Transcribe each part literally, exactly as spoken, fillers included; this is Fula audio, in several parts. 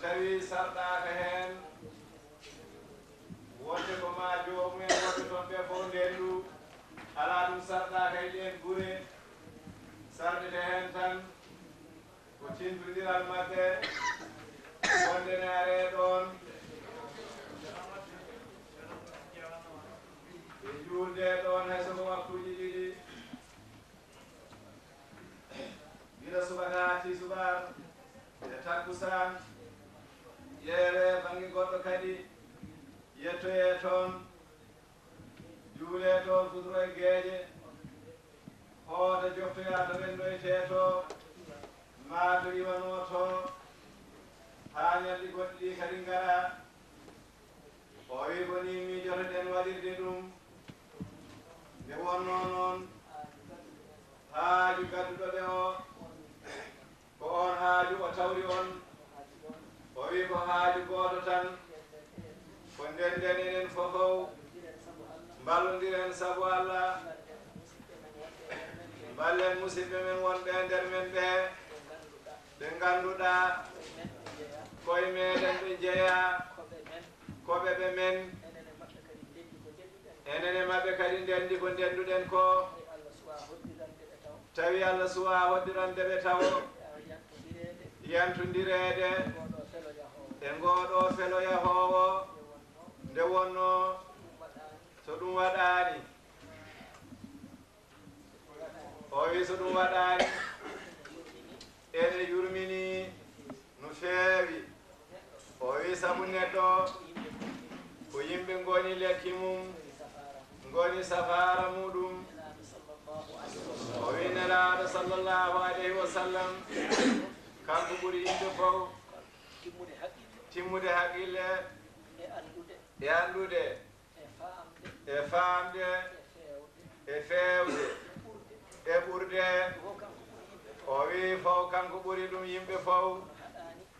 Tawi sarɗaaka heen wonde ko maa joomumen wonɓe toon ɓe fof ndenndu, alaa, ɗum sarɗaaka e ɗeen gure. Sarɗete heen tan ko tintondiral maɓɓe wonde ne aree ɗoon, ɓe njuulde ɗoon hay so ko waktuuji ɗiɗi. Gila subaka, tisubaar e takkusaan, ƴeewee bannge goɗɗo kadi, yettoyee toon, juulee toon, futuro e geeƴe, hoota joftoyaa to renndoytee to, maa to iwanoo to, haa ñalɗi goɗɗi ɗi kadi ngara. O wi ko nii miijotoɗen waɗirde ɗum. Nde wonnoo noon, haaju gadduɗo ɓe o, ko oon haaju o tawri on. O wi ko haaju gooto tan, ko ndennden enen fofow, mballondiren sabu Alla, mballen musidɓe men wonɓe e nder men ɓe, ɓe ngannduɗaa koye meɗen ɓe njeyaa, ko ɓe ɓe men. Enen e maɓɓe kadi ndenndi ko ndennduɗen ko. Tawi Alla suwaa hoddirande ɓe tawo. Yantondireede e ngoo ɗoo felo yahoowo. Nde wonnoo so ɗum waɗaani, o wi so ɗum waɗaani, ene yurmini no feewi. O wi sabu neɗɗo ko yimɓe ngoni lekki mum, ngoni safaara muɗum. O wi Nelaaɗo sallallahu alayhi wa sallam, kanko ɓuri yimɓe fof timmude haqqille e anndude e faamde e feewde e ɓurde. O wi fof kanko ɓuri ɗum yimɓe fof,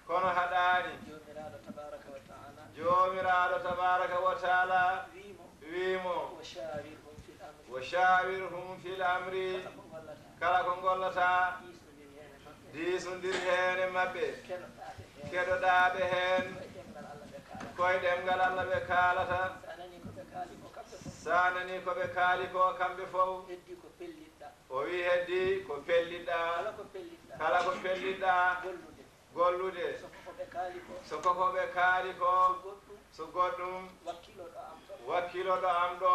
kono haɗaani. Joomiraaɗo tabaaraka wa taala wi mo, wa shaawirhum fil amri, kala ko ngollata, diisondir heen e maɓɓe, keɗoɗaa ɓe heen, koye ɗemngal Alla ɓe kaalata. Sa nanii ko ɓe kaali ko kamɓe fof, o wi heddii ko pellitɗaa, kala ko pellitɗaa gollude, so ko ko ɓe kaali ko, so goɗɗum, wakkilo ɗo am ɗo,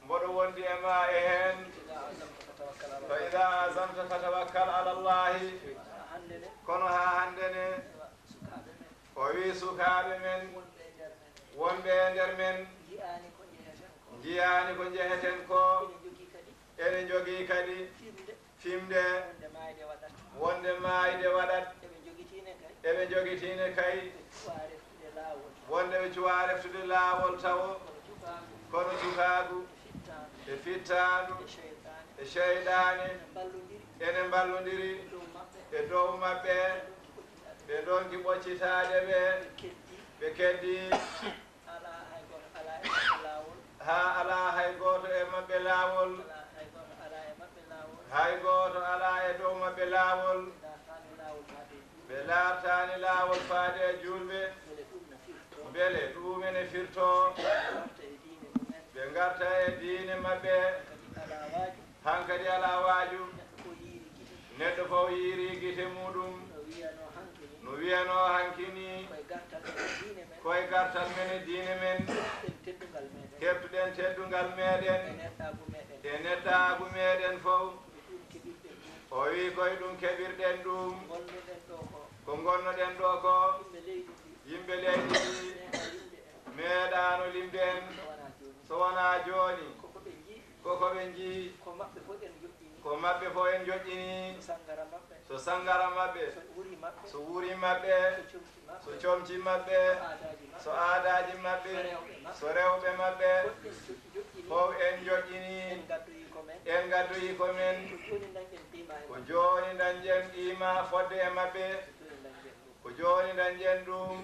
mboɗo wondi e ma e heen. Fa idaa azamta fatawakkal ala Allahi. Kono haa hannde ne, o wi sukaaɓe men wonɓe e nder men njiyaani ko njeheten ko. Ene njogii kadi fimde wonde maayde waɗat. Eɓe njogitiine kay wonde ɓe cuwaa reftude laawol tawo. Kono cukaagu e fittaandu e seyɗaane ene mballondiri e dow maɓɓe. Ɓe ndonki ɓoccitaade ɓe, ɓe keddii. Haa alaa hay gooto e maɓɓe laawol. Hay gooto alaa e dow maɓɓe laawol. Ɓe laartaani laawol faade e juulɓe. Mbele ɗum ene firtoo ɓe ngarta e diine maɓɓe. Hankadi alaa waaju. Neɗɗo fof yiiri gite muɗum. No wiyanoo hanki ni, koye gartal men e diine men, heɓtuɗen teddungal meɗen e neɗɗaagu meɗen fof. O wi koye ɗum keɓirɗen ɗum. Ko ngonnoɗen ɗo ko, yimɓe leydi ndi meeɗaano limde en so wonaa jooni. Ko ko ɓe njii, ko maɓɓe fof en joƴƴinii. So sanngara maɓɓe, so wuri maɓɓe, so comci maɓɓe, so aadaaji maɓɓe, so rewɓe maɓɓe, fof en joƴƴinii. En ngaddoyi ko men. Ko jooni dañƴen qiima fodde e maɓɓe. Ko jooni dañƴen ɗum.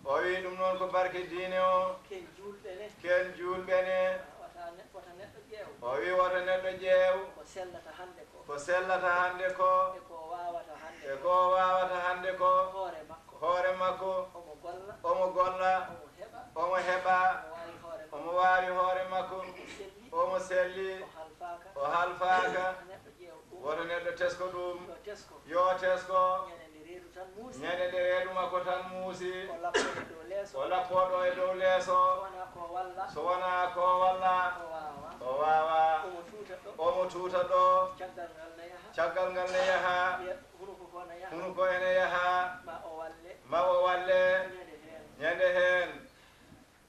O wi ɗum noon ko barke diine o. Ken juulɓe ne. Ken juulɓe ne. Wata ne-, wata neɗɗo ƴeew. O wi wata neɗɗo ƴeew. Ko sellata hannde ko. Ko sellata hannde ko. E ko waawata hannde ko. E ko waawata hannde ko. Hoore makko. hoore makko, omo golla, omo golla, omo heɓa, omo heɓa, omo waawi hoore makko, omo waawi hoore makko, omo selli, omo selli, o halfaaka, o halfaaka. Neɗɗo ƴeewa ɗum, woto neɗɗo tesko ɗum, yo tesko, yo tesko, ñande nde reedu tan muusi, ñande nde reedu makko tan muusi, o lappo e dow leeso, o lappo ɗo e dow leeso, so wonaa ko walla, so wonaa ko walla, o waawaa, o waawaa, omo tuuta ɗo, omo tuuta ɗo, caggal ngal na yaha, caggal ngal na yaha, ye-, hunuko ko na yaha, hunuko ene yaha, ma o walle, ma o walle, ñande heen, ñande heen.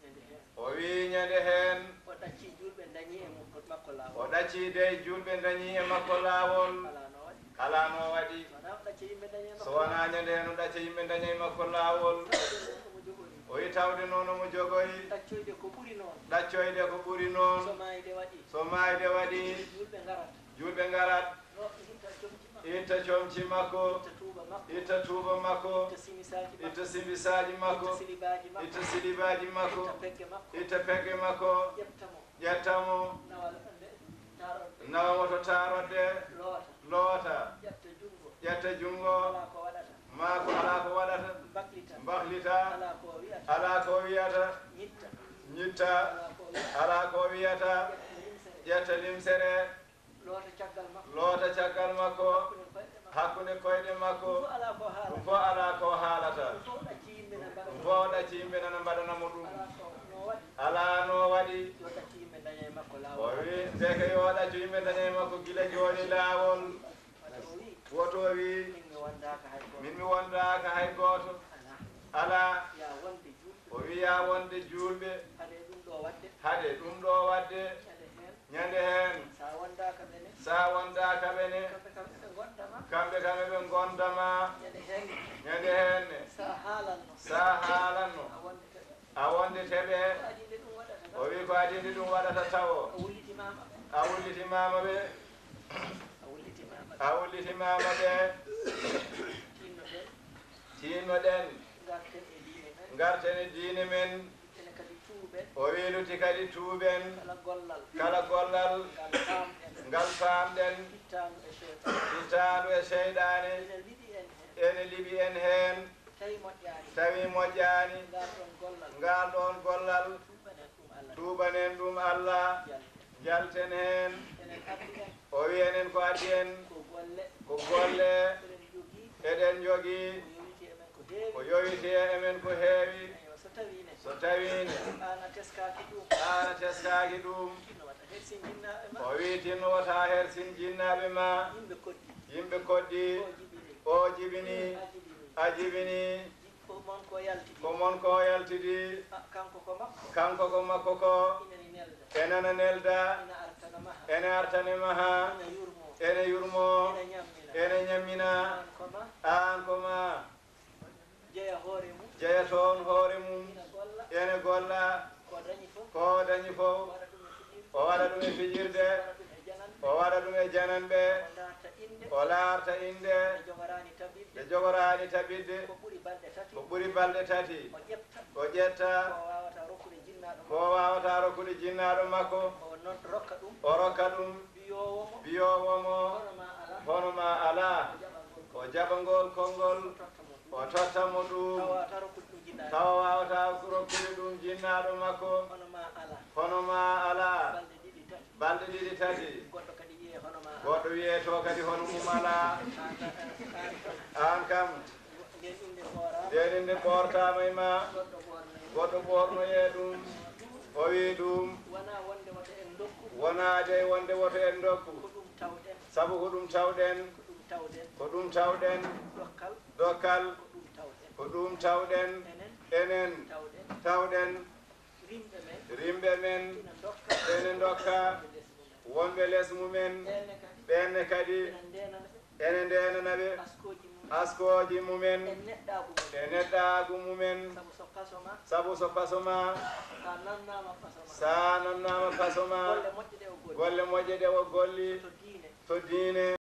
Ñande heen. O wii ñande heen. O ɗaccii juulɓe ndañii e mu-, makko laawol. O ɗaccii dey juulɓe ndañii e makko laawol. Alaa no waɗi. Alaa no waɗi. So wonaa o ɗacca yimɓe ndañii e makko laawol. So wonaa ñande heen o ɗacca yimɓe ndañii e makko laawol. Tawde noon omo jogoyi. O wii tawde noon omo jogoyi. Ɗaccoyde ko ɓuri noon. Ɗaccoyde ko ɓuri noon. So maayde waɗii. So maayde waɗii. Juulɓe ngarat. Juulɓe ngarat. Itta comci makko. Itta comci makko. Itta tuuba makko. Itta tuuba makko. Itta simisaaji makko. Itta simisaaji makko. Itta silibaaji makko. Itta silibaaji makko. Itta pegge makko. Itta pegge makko. Ƴetta mo. Ƴetta mo. Nawa nde taarodde. Nawa mo to taarodde. Loota. Loota. Ƴetta junngo. Ƴetta junngo. Alaa ko waɗata. Maa ko alaa ko waɗata. Mbaklita. Mbaklita. Alaa ko wiyata. Alaa ko wiyata. Ñitta. Ñitta. Alaa ko wiyata. Alaa ko wiyata. Ƴetta limsere. Ƴetta limsere. Loota caggal makko. Loota caggal makko. Hakkunde koyɗe makko. Hakkunde koyɗe makko. Ɗum fof alaa ko haalata. Ɗum fof alaa ko haalata. Ɗum fof ɗacci yimɓe nana mbaɗa mo ɗum. Ɗum fof ɗacci yimɓe nana mbaɗana mo ɗum. Alaa ko no waɗi. Alaa no waɗi. Yo ɗaccu yimɓe ndaña e makko laawol. O wi, ndeke yo ɗaccu yimɓe ndaña e makko gila jooni laawol. Woto o wi. Woto o wi. Min mi wondaaka hay gooto. Min mi wondaaka hay gooto. Alaa. Alaa. Ya wonde juulɓe. O wiya wonde juulɓe. Hade ɗum ɗo waɗde. Hade ɗum ɗo waɗde. Ñande heen. Ñande heen. Sa wondaaka ɓe ne. Sa wondaaka ɓe ne. Kamɓe kam eɓe ngonda ma. Kamɓe kam eɓe ngonda ma. Ñande heen. Ñande heen ne. Sa haalanno. Sa haalanno. A wonde teɓe. A wonde teɓe. Ko adii nde ɗum waɗata tawo. O wi ko adii nde ɗum waɗata tawo. A wullitimaama ɓe. A wullitimaama ɓe. A wullitimaama ɓe. A wullitimaama ɓe. Tiinno-ɗen. Tiinno-ɗen. Ngarten e diine men. Ngarten e diine men. Ene kadi tuuben. O wi lutti kadi tuuben. Kala gollal. Kala gollal. Ngal paamɗen. Ngal paamɗen. Fittaandu e seytaane. Fittaandu e seyɗaane. Ene liɓi en heen. Ene liɓi en heen. Tawi moƴƴaani. Tawi moƴƴaani. Ngal ɗoon gollal. Ngal ɗoon gollal. Tuubanen ɗum Allah. Tuubanen ɗum Allah. Njalten. Njalten heen. Enen addi en. O wi enen ko addi en. Ko golle. Ko golle. Eɗen njogii. Eɗen njogii. Ko yowiti e men ko heewi. Ko yowiti e men ko heewi. Eywa, so tawii ne. So tawii ne. Aan a teskaaki ɗum. Aan a teskaaki ɗum. Tinno wata hersin jinnaaɓe ma. O wi tinno wata hersin jinnaaɓe ma. Yimɓe koddi. Yimɓe koddi. O jibini. O jibini. A jibini. A jibini. Ko mon ko yaltidi. Ko mon ko yaltidi. A, kanko ko makko. Kanko ko makko ko. Ina nelda. Ena nelda. Ina artana maha. Ene artane maha. Ina yurmo. Ene yurmo. Ina ñammina. Ene ñammina. Aan ko ma. Aan ko ma. Jeya hoore mum. Jeya toon hoore mum. Ina golla. Ene golla. Ko dañi fof. Ko dañi fof. Waɗa ɗum e fijirde. O waɗa ɗum e fijirde. Waɗa ɗum e jananɓe. O waɗa ɗum e jananɓe. O laarta innde. O laarta innde. Nde jogoraani tabitde. Nde jogoraani tabitde. Ko ɓuri balɗe tati. Ko ɓuri balɗe tati. O ƴetta. O ƴetta. Ko o waawata rokkude jinnaaɗo makko. Ko o waawata rokkude jinnaaɗo makko. O non-, rokka ɗum. O rokka ɗum. Biyoowo mo. Biyoowo mo. Hono ma alaa. Hono ma alaa. O jaɓa ngol konngol. O jaɓa ngol konngol. O totta mo ɗum. O totta mo ɗum. Tawa waawata rokkude ɗum jinnaaɗo. Tawa waawata rokkude ɗum jinnaaɗo makko. Hono ma alaa. Hono ma alaa. Balɗe ɗiɗi tati. Balɗe ɗiɗi tati. Goɗɗo kadi wiyee hono ma alaa. Goɗɗo wiyee to kadi hono mum alaa. Aan kam. Aan kam. Ndeen innde ɓooraama. Ndeen innde ɓoortaama e ma. Goɗɗo ɓoornoyee. Goɗɗo ɓoornoyee ɗum. O wii ɗum. Wonaa wonde woto en ndokku. Wonaa dey wonde woto en ndokku. Ko ɗum tawɗen. Sabu ko ɗum tawɗen. Ko ɗum tawɗen. Ko ɗum tawɗen. Dokkal. Dokkal. Ko ɗum tawɗen. Ko ɗum tawɗen. Enen. Enen. Tawɗen. Tawɗen. Rimɓe men. Rimɓe men. Ina ndokka. Ene ndokka. Wonɓe les mumen. Wonɓe les mumen. Ɓeen ne kadi. Ɓeen ne kadi. Ina ndeenana ɓe. Ene ndeenana ɓe. Askooji mumen. Askooji mumen. E neɗɗaagu mumen. E neɗɗaagu mumen. Sabu so paso ma. Sabu so paso ma. Sa nannaama paso ma. Sa nannaama paso ma. Golle moƴƴe ɗe o golli. Golle moƴƴe ɗe o golli. To diine. To diine.